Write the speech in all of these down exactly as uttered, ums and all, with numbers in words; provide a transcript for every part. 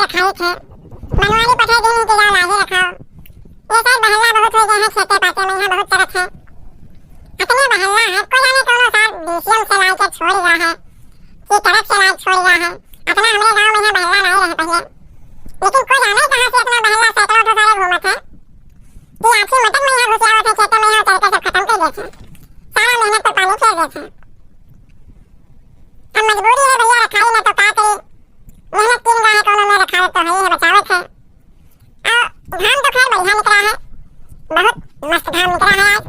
खाई थे। बनवारी पठाई दिन इंतजार लागे रखा। ये साल बहल्ला बहुत हो गए हैं, खेते पाते में यहाँ बहुत चरत है। इतने बहल्ला है, कोई जाने कौनो साल डीसीएम से लाए के छोड़ गया है, कि ट्रक से लाए छोड़ गया है। इतना हमरे गाँव में यहाँ बहल्ला नहीं रहे पहले, लेकिन कोई जाने कहाँ से इतना बहल्ला सैकड़ों ठो सारे घूमत है कि आखिर मटक में यहाँ घुसियावत है, खेतों में यहाँ चल के सब खत्म कर देते हैं। सारा मेहनत पर पानी फेर देते हैं। अब मजबूरी है भैया, रखाई ना तो का करी, मेहनत तीन गाय कौनो में रखावत तो है ही है, बचावत है। और धान तो खैर बढ़िया निकला है, बहुत मस्त धान निकला है आज।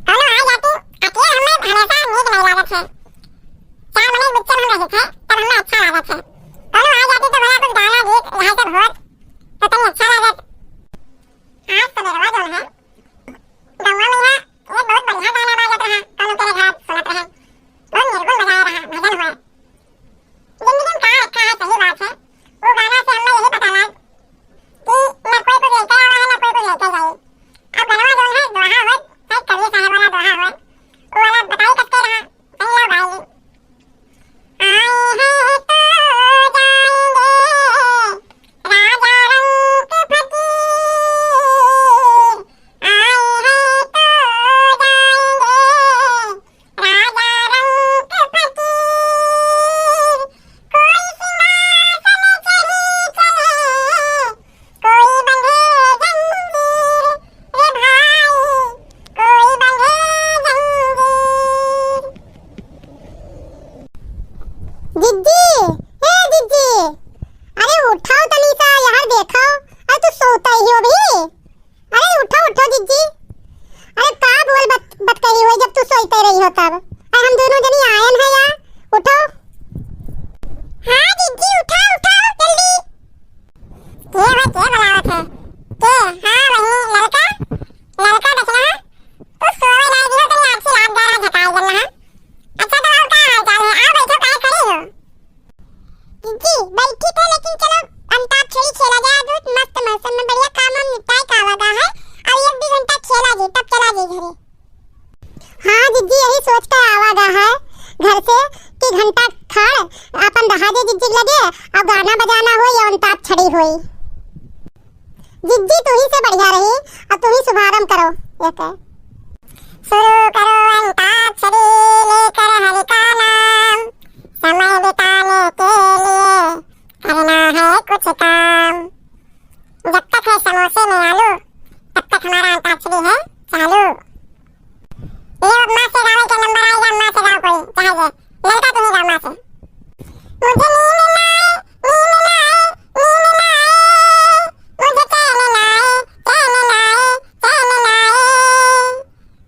कौनो आ जाती, अकेले हमें हमेशा नीक नहीं लागत है। चार मने बिच्चन हम रहे थे, तब हमें अच्छा लागत है। कौनो आ जाती तो भला कुछ गाना गीत यहाँ से भोर, तो तनी अच्छा लागत। आज तो मेरा जौन है, गौवा में यहाँ एक बहुत बढ़िया गाना बाजत रहा, कौनो के घर सुनत रहे, बहुत निर्गुण बजाए रहा, भजन हुआ। जिंदगी में का रखा है, सही बात है। वो गाना से हमें यही पता लग कि न कोई कुछ लेके आवा है, न कोई कुछ लेके जाए। अब गनवा जौन है, दोहा होत, शायद कवि साहब वाला दोहा होत, वो वाला बताई कस के रहा, सही ला भाई। आए हैं तो जाएंगे, राजा रंग फकीर। आए हैं तो जाएंगे, राजा रंग फकीर। कोई सिंहासन चढ़ी चले, कोई बंधे जंजीर, रे भाई, कोई बंधे जंजीर। जिज्जी, ए जिज्जी, अरे उठाओ तनी सा, यहाँ देखो, अरे तू सोता ही हो भी? अरे उठो, उठो जिज्जी। अरे का बोल बत, बत कही हुई जब तू सोते रही हो तब। अरे हम दोनों जनी आयन है या, उठो। हाँ जिज्जी, उठा, उठा, जल्दी। के हो, के बुलावत है? के? हाँ वही लड़का, लड़का देखना है। तू सोवे नहीं दियो, तनी आँखी लाग जा रहा झकाई गल ना। अच्छा तो और का हाल चाल है? आओ बैठो, काहे खड़ी हो? जी, बैठी थे, लेकिन चलो अंताक्षरी खेला जाए, बहुत मस्त मौसम में बढ़िया काम वाम निपटाए का आवा गा है, अब एक दो घंटा खेला जी, तब चला जी घरे। हाँ जिज्जी, यही सोच के आवा गा है घर से कि घंटा खड़ अपन रहा जे जिज्जी लगे, अब गाना बजाना हो या अंताक्षरी होई। जिज्जी, तू ही से बढ़िया रही, अब तू ही शुभारंभ करो। ये कहे। शुरू करो अंताक्षरी लेकर हरि का नाम, समय बिताने के लिए करना है कुछ काम। जब तक है समोसे में आलू, तब तक हमारा अंताक्षरी है चालू। ये अब माँ से गावे के नंबर आएगा, माँ से गाओ कोई, चाहे जे। लड़का तू ही गाओ माँ से। मुझे नींद ना आए, नींद ना आए, नींद ना आए, मुझे चैन ना आए, चैन ना आए, चैन ना आए।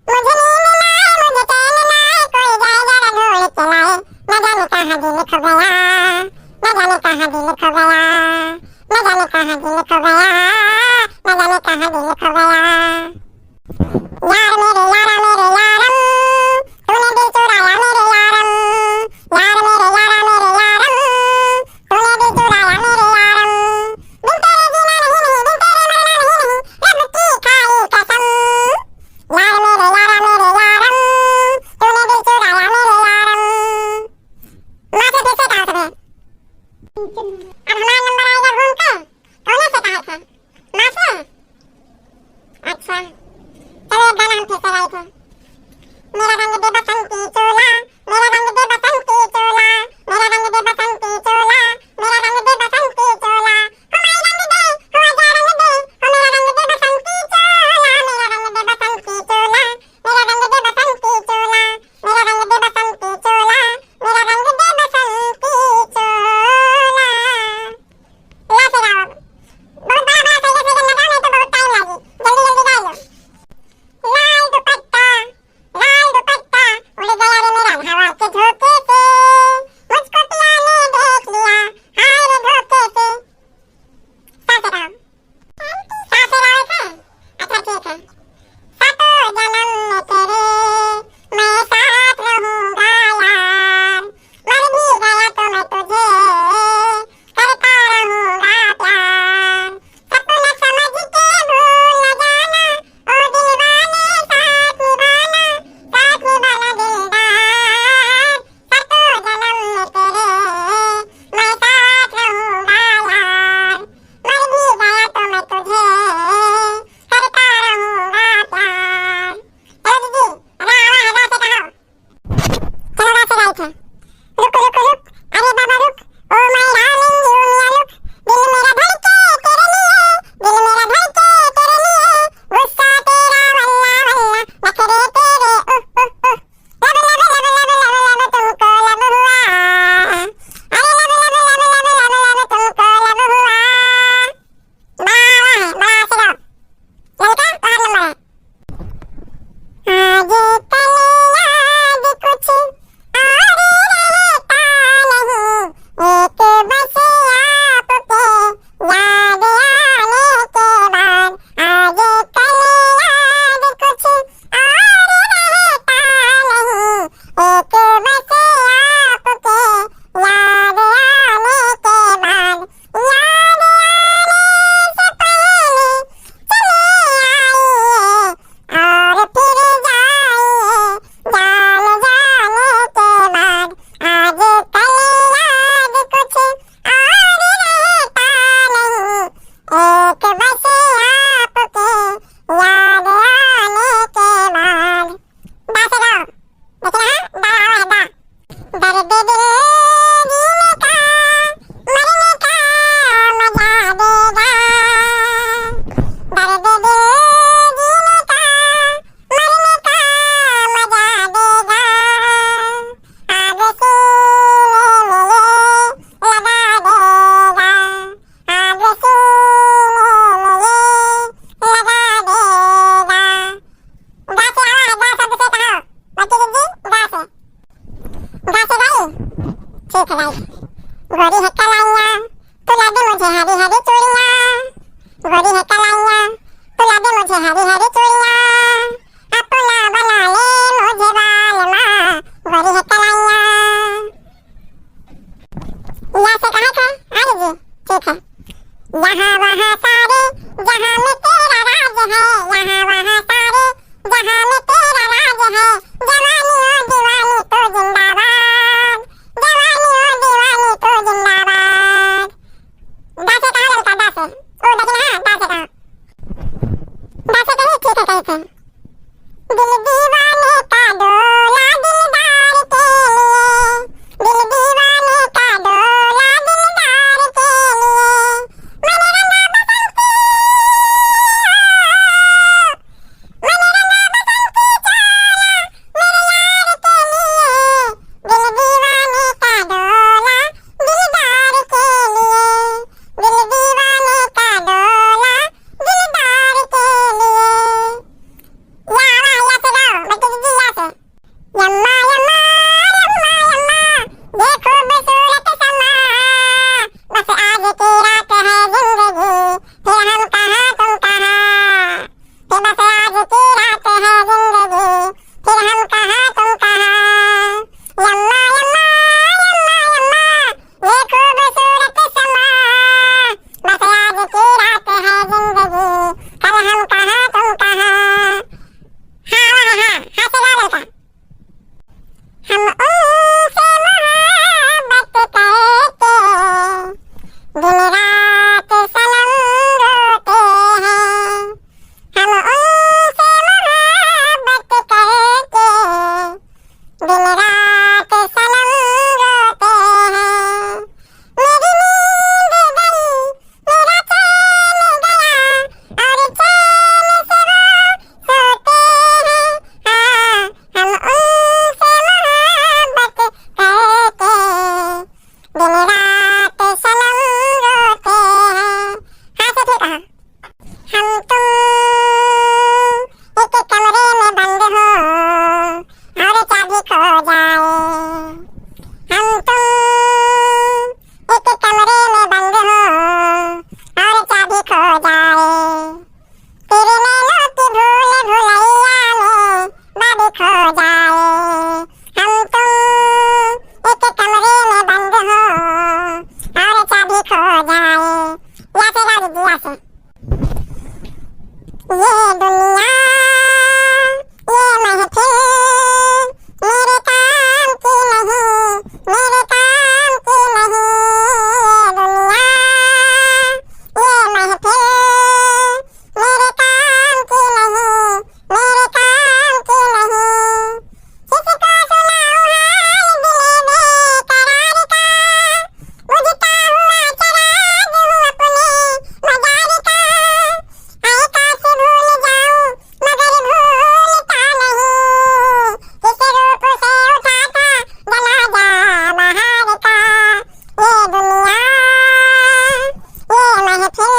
मुझे नींद ना आए, मुझे चैन ना आए, कोई जाए जरा ढूंढ के लाए। न जाने कहाँ दिल खो गया, न जाने कहाँ दिल खो गया, न जाने कहाँ दिल खो गया, न जाने कहाँ दिल खो गया। यार मेरे यारा मेरे यारम, तूने दिल चुराया मेरे यारम। यार मेरे यारा मेरे यारम, तूने दिल चुराया मेरे यारम। बिन तेरे जीना नहीं नहीं, बिन तेरे मरना नहीं नहीं, रब की खाई कसम। यार मेरे यारा मेरे यारम, तूने दिल चुराया मेरे यारम। माँ से फिर से कहा था। अब हमारा नंबर आएगा घूम के, कौन से कहा था? माँ से? अच्छा, चलो एक गाना हम फिर से गाए थे। मेरा रंग दे बसंती चोला, मेरा रंग दे बसंती चोला, मेरा रंग दे बसंती चोला, मेरा रंग दे बसंती चोला। हो माई रंग दे, हो आजा रंग दे, हो मेरा रंग दे बसंती चोला, मेरा रंग दे बसंती चोला, मेरा रंग दे बसंती चोला, मेरा रंग दे बसंती चोला, मेरा रंग दे बसंती चोला। ला से गाओ। बहुत बड़ा बड़ा सही से लगाओ, नहीं तो बहुत टाइम लागी। जल्दी जल्दी गा लो। लाल दुपट्टा, लाल दुपट्टा, उड़ गया रे मेरा हवा के झोंके से। मुझको पिया ने देख ऐसे कहा था, आ लीजिए, ठीक है। यहाँ वहाँ सारे जहाँ में तेरा राज है, यहाँ वहाँ सारे जहाँ में तेरा राज है, जवानी और दीवानी तो जिंदाबाद, जवानी और दीवानी तो जिंदाबाद। दा से कहाँ ललका, दा से? ओ, दा से कहाँ? दा से कहाँ? दा से कहीं ठीक है, कहीं से। दिल दीवाने का डोला दिलदार के लिए, दिल दीवाने का डोला दिलदार के लिए। मन रंगा बसंती, मन रंगा बसंती चोला मेरे यार के लिए, दिल दीवाने का डोला दिलदार के लिए, दिल दीवाने का डोला दिलदार के लिए। या, या, या से गाओ, बेटी दीदी, या से। यम्मा, यम्मा, यम्मा, यम्मा, ये खूबसूरत समा। बस आज की रात है जिंदगी, फिर हम कहाँ तुम कहाँ। कि बस आज की रात है जिंदगी, फिर हम कहाँ तुम कहाँ। यम्मा, यम्मा, यम्मा, यम्मा, ये खूबसूरत समा, बस आज की रात है जिंदगी, कल हम कहाँ तुम कहाँ। हाँ, हाँ, हाँ, हाँ, से गा लेता। हम उनसे मोहब्बत करके दिन रात सनम रोते हैं। हम उनसे मोहब्बत करके दिन रात सनम रोते हैं। मेरी नींद गई, मेरा चैन गया, और चैन से वो सोते हैं। हाँ, हम उनसे मोहब्बत करके दिन रात सनम रोते हैं। हाँ, से ठीक कहा। हम तुम एक कमरे में बंद हो और चाबी खो जाए। हम तुम एक कमरे में बंद हो और चाबी खो जाए। तेरे नैनों की भूल भुलैया में बाबी खो जाए। हम तुम एक कमरे में बंद हो और चाबी खो जाए। या से गा दीजिए, या से। ये दुनिया, ये महफिल मेरे काम की नहीं, मेरे काम की नहीं। ये दुनिया, ये महफिल मेरे काम की नहीं, मेरे काम की नहीं। किसको सुनाऊं हाल दिल बेकरार का, बुझता हुआ चराग हूँ अपने मजार का। ऐ काश भूल जाऊं मगर भूलता नहीं, किस रूप से उठा था जनाजा बहार का। ये दुनिया, ये महफिल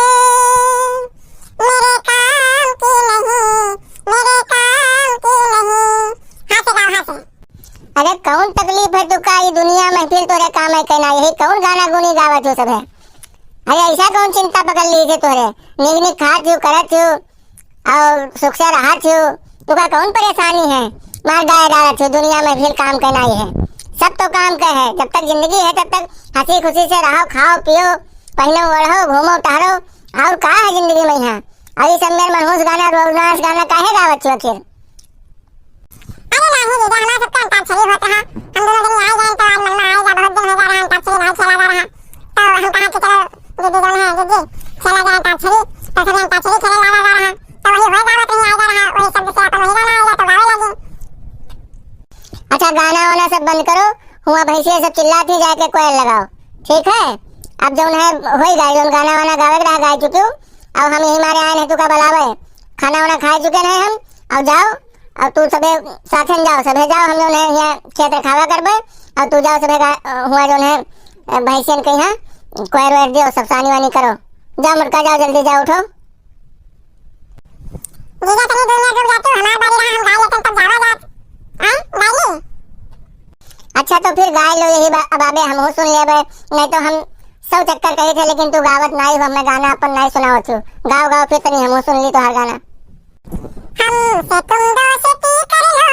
मेरे काम की नहीं, मेरे काम की नहीं। हाँ से गाओ, हाँ से। अरे कौन तकलीफ है तुका, ई दुनिया महफिल तोरे काम है कहना, यही कौन गाना गुनी गावत हो सब है? अरे ऐसा कौन चिंता पकड़ ली है तोरे? निक निक खात हो, करत हो, और सुख से रहत हो, तुका कौन परेशानी है? मार गाय डालत हो, दुनिया महफिल काम कहना ही है, सब तो काम का है। जब तक जिंदगी है तब तक हंसी खुशी से रहो, खाओ पियो, पहनो ओढ़ो, घूमो टहरो, और का है जिंदगी में यहाँ? और ये सब मेर मनहूस गाना, रोमांस गाना काहे गावत हो आखिर? अरे नाही दीदी, हमार सबके अंताक्षरी होत है। हम दोनों जनी आइ गए तो आज मन में आइ गा, बहुत दिन होइ गा रहा अंताक्षरी नाही खेला जा रहा। तो हम कहा कि चलो दीदी जौन है, दीदी खेला जाए अंताक्षरी, तो सभी अंताक्षरी खेले लागा जा रहा। तो वही होइ गा, वही आइ गा रहा, वही शब्द से अपन वही गाना आइ गा तो गावे लगी। अच्छा गाना वाना सब बंद करो, हुआ भैंसिया सब चिल्लात ही, जाके कोयल लगाओ, ठीक है? अब जौन है होइ गा, जौन गाना वाना गावे के रहा गाइ चुकी हो, अब हम यही मारे आए हैं तुका बुलावे, खाना वाना खाए चुके हैं हम, अब जाओ, अब तू सबे साथन जाओ, सबे जाओ, हम जौन है यहाँ खेत रखावा करबे, अब तू जाओ सबे गा-, हुआ जौन है, अ, भैंसियन के यहाँ कोयर वोयर दियो, सब सानी वानी करो, जाओ मोटका जाओ, जल्दी जाओ, उठो। जीजा तनी दूर में रुक जाती, हमार बारी रहा, हम गाय लेतन तब जावा जात। हाँ, गाय ली। अच्छा तो फिर गाय लो यही बा-, अबाबे हमहू सुन लेबे, नहीं तो हम सौ चक्कर कही थे लेकिन तू गावत नाई हो, हमें गाना अपन नाई सुनावत हो। गाओ गाओ फिर तनी हमहू सुन ली तोहार गाना। हमसे तुम दोस्ती कर लो,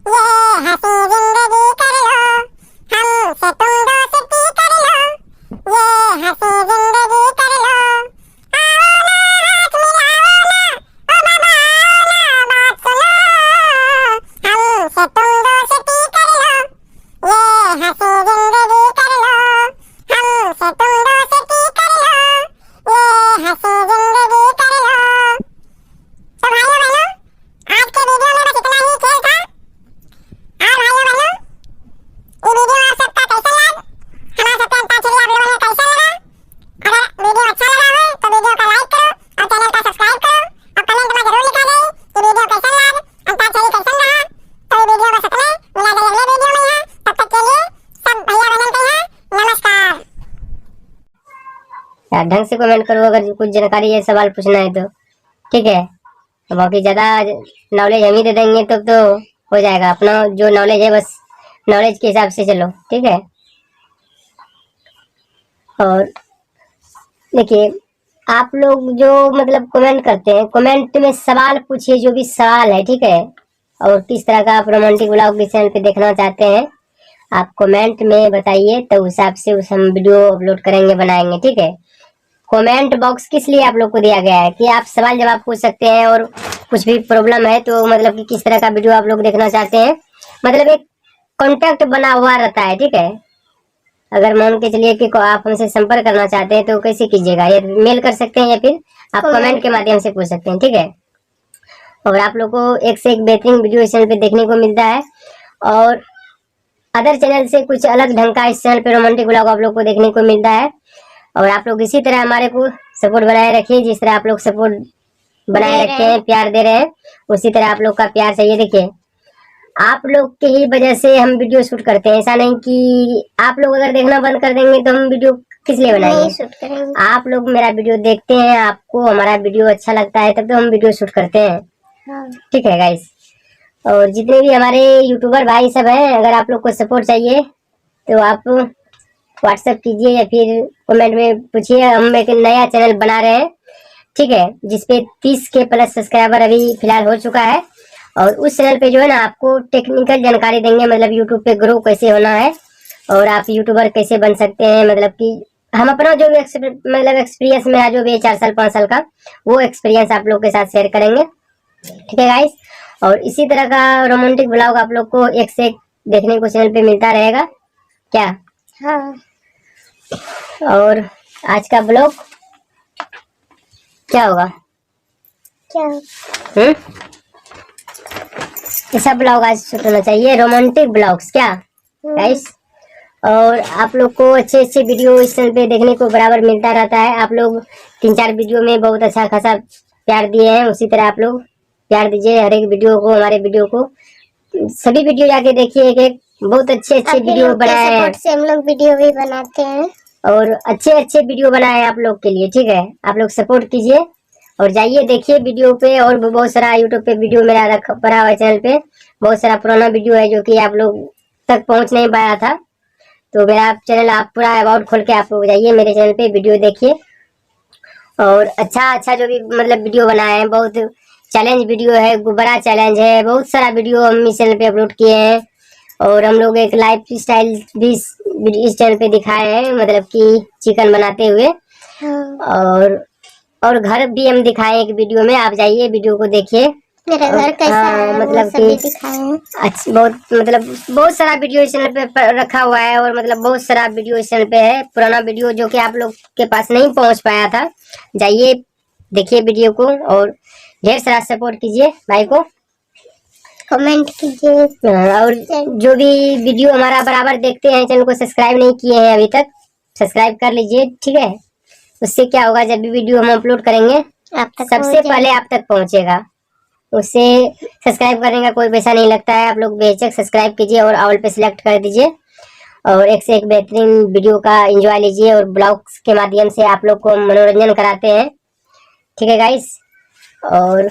ये हंसी जिंदगी कर लो, हमसे तुम दोस्ती कर लो, यार, ढंग से कमेंट करो अगर कुछ जानकारी या सवाल पूछना है तो, ठीक है। बाकी ज्यादा नॉलेज हम ही दे देंगे तब तो हो जाएगा, अपना जो नॉलेज है बस नॉलेज के हिसाब से चलो, ठीक है। और देखिए, आप लोग जो मतलब कमेंट करते हैं, कमेंट में सवाल पूछिए, जो भी सवाल है, ठीक है। और किस तरह का आप रोमांटिक ब्लॉग इस चैनल पे देखना चाहते हैं, आप कमेंट में बताइए, तो उस हिसाब से उस हम वीडियो अपलोड करेंगे, बनाएंगे, ठीक है। कमेंट बॉक्स किस लिए आप लोग को दिया गया है कि आप सवाल जवाब पूछ सकते हैं और कुछ भी प्रॉब्लम है तो मतलब कि किस तरह का वीडियो आप लोग देखना चाहते हैं, मतलब एक कॉन्टैक्ट बना हुआ रहता है, ठीक है। अगर मान के चलिए कि को-, आप हमसे संपर्क करना चाहते हैं तो कैसे कीजिएगा, या मेल कर सकते हैं या फिर आप कमेंट के माध्यम से पूछ सकते हैं, ठीक है। और आप लोग को एक से एक बेहतरीन वीडियो इस चैनल पे देखने को मिलता है और अदर चैनल से कुछ अलग ढंग का इस चैनल पे रोमांटिक ब्लॉग आप लोग को देखने को मिलता है। और आप लोग इसी तरह हमारे को सपोर्ट बनाए रखिए, जिस तरह आप लोग सपोर्ट बनाए रखे हैं, प्यार दे रहे हैं, उसी तरह आप लोग का प्यार चाहिए। देखिए, आप लोग के ही वजह से हम वीडियो शूट करते हैं, ऐसा नहीं कि आप लोग अगर देखना बंद कर देंगे तो हम वीडियो किस लिए बनाएंगे? शूट करेंगे। आप लोग मेरा वीडियो देखते हैं, आपको हमारा वीडियो अच्छा लगता है तब तो हम वीडियो शूट करते हैं। हाँ। ठीक है गाइस, और जितने भी हमारे यूट्यूबर भाई सब हैं, अगर आप लोग को सपोर्ट चाहिए तो आप व्हाट्सएप कीजिए या फिर कमेंट में पूछिए। हम एक नया चैनल बना रहे हैं, ठीक है, जिसपे तीस के प्लस सब्सक्राइबर अभी फिलहाल हो चुका है। और उस चैनल पे जो है ना, आपको टेक्निकल जानकारी देंगे, मतलब यूट्यूब पे ग्रो कैसे होना है और आप यूट्यूबर कैसे बन सकते हैं। मतलब कि हम अपना जो भी एक्सपी-, मतलब एक्सपीरियंस मेरा जो भी है चार साल पाँच साल का, वो एक्सपीरियंस आप लोग के साथ शेयर करेंगे, ठीक है गाइस। और इसी तरह का रोमांटिक ब्लॉग आप लोग को एक से एक देखने को चैनल पे मिलता रहेगा क्या? हाँ। और आज का ब्लॉग क्या होगा? क्या? हम्म, ऐसा ब्लॉग आज शूट होना चाहिए, रोमांटिक ब्लॉग्स क्या गाइस। और आप लोग को अच्छे अच्छे वीडियो इस चैनल पे देखने को बराबर मिलता रहता है। आप लोग तीन चार वीडियो में बहुत अच्छा खासा प्यार दिए हैं, उसी तरह आप लोग प्यार दीजिए हर एक वीडियो को, हमारे वीडियो को, सभी वीडियो जाके देखिए एक एक, बहुत अच्छे अच्छे वीडियो बनाए हैं। सपोर्ट से हम लोग वीडियो भी बनाते हैं और अच्छे अच्छे वीडियो बनाए हैं आप लोग के लिए, ठीक है। आप लोग सपोर्ट कीजिए और जाइए देखिए वीडियो पे, और भी बहुत सारा यूट्यूब पे वीडियो मेरा रख पड़ा हुआ है चैनल पे, बहुत सारा पुराना वीडियो है जो कि आप लोग तक पहुंच नहीं पाया था। तो मेरा चैनल आप पूरा अबाउट खोल के आप लोग जाइए मेरे चैनल पे वीडियो देखिए, और अच्छा अच्छा जो भी मतलब वीडियो बनाए हैं, बहुत चैलेंज वीडियो है, गुब्बारा चैलेंज है, बहुत सारा वीडियो हम इस चैनल पे अपलोड किए हैं। और हम लोग एक लाइफ स्टाइल भी इस, इस चैनल पे दिखाए हैं, मतलब कि चिकन बनाते हुए। हाँ। और और घर भी हम दिखाए एक वीडियो में, आप जाइए वीडियो को देखिए। मेरा घर कैसा है, वो मतलब सब भी दिखाए हैं। अच्छा, बहुत मतलब बहुत सारा वीडियो इस चैनल पे प-, रखा हुआ है और मतलब बहुत सारा वीडियो इस चैनल पे है, पुराना वीडियो जो कि आप लोग के पास नहीं पहुंच पाया था। जाइए देखिए वीडियो को और ढेर सारा सपोर्ट कीजिए भाई को, कमेंट कीजिए। हाँ, और जो भी वीडियो हमारा बराबर देखते हैं, चैनल को सब्सक्राइब नहीं किए हैं अभी तक, सब्सक्राइब कर लीजिए, ठीक है। उससे क्या होगा, जब भी वीडियो हम अपलोड करेंगे आप तक सबसे पहले आप तक पहुंचेगा। उससे सब्सक्राइब करने का कोई पैसा नहीं लगता है, आप लोग बेहिचक सब्सक्राइब कीजिए और ऑल पे सिलेक्ट कर दीजिए और एक से एक बेहतरीन वीडियो का एंजॉय लीजिए और ब्लॉग्स के माध्यम से आप लोग को मनोरंजन कराते हैं, ठीक है गाइस। और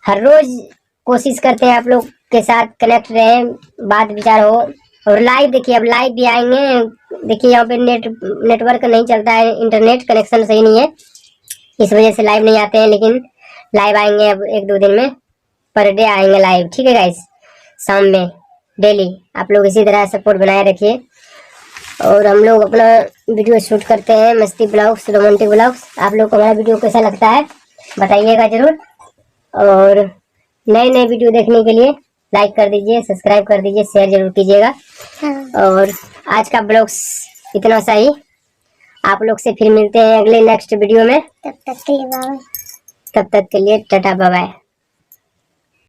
हर रोज कोशिश करते हैं आप लोग के साथ कनेक्ट रहें, बात विचार हो। और लाइव देखिए, अब लाइव भी आएंगे। देखिए यहाँ पे नेट, नेटवर्क नहीं चलता है, इंटरनेट कनेक्शन सही नहीं है, इस वजह से लाइव नहीं आते हैं, लेकिन लाइव आएंगे अब एक दो दिन में, पर डे आएंगे लाइव, ठीक है गाइस, शाम में डेली। आप लोग इसी तरह सपोर्ट बनाए रखिए और हम लोग अपना वीडियो शूट करते हैं, मस्ती ब्लॉग्स, रोमांटिक ब्लॉग्स। आप लोग को हमारा वीडियो कैसा लगता है बताइएगा जरूर, और नए नए वीडियो देखने के लिए लाइक कर दीजिए, सब्सक्राइब कर दीजिए, शेयर जरूर कीजिएगा। हाँ। और आज का ब्लॉग्स इतना सा ही। आप लोग से फिर मिलते हैं अगले नेक्स्ट वीडियो में। तब तक के लिए बाय। तब तक के लिए टाटा बाय बाय।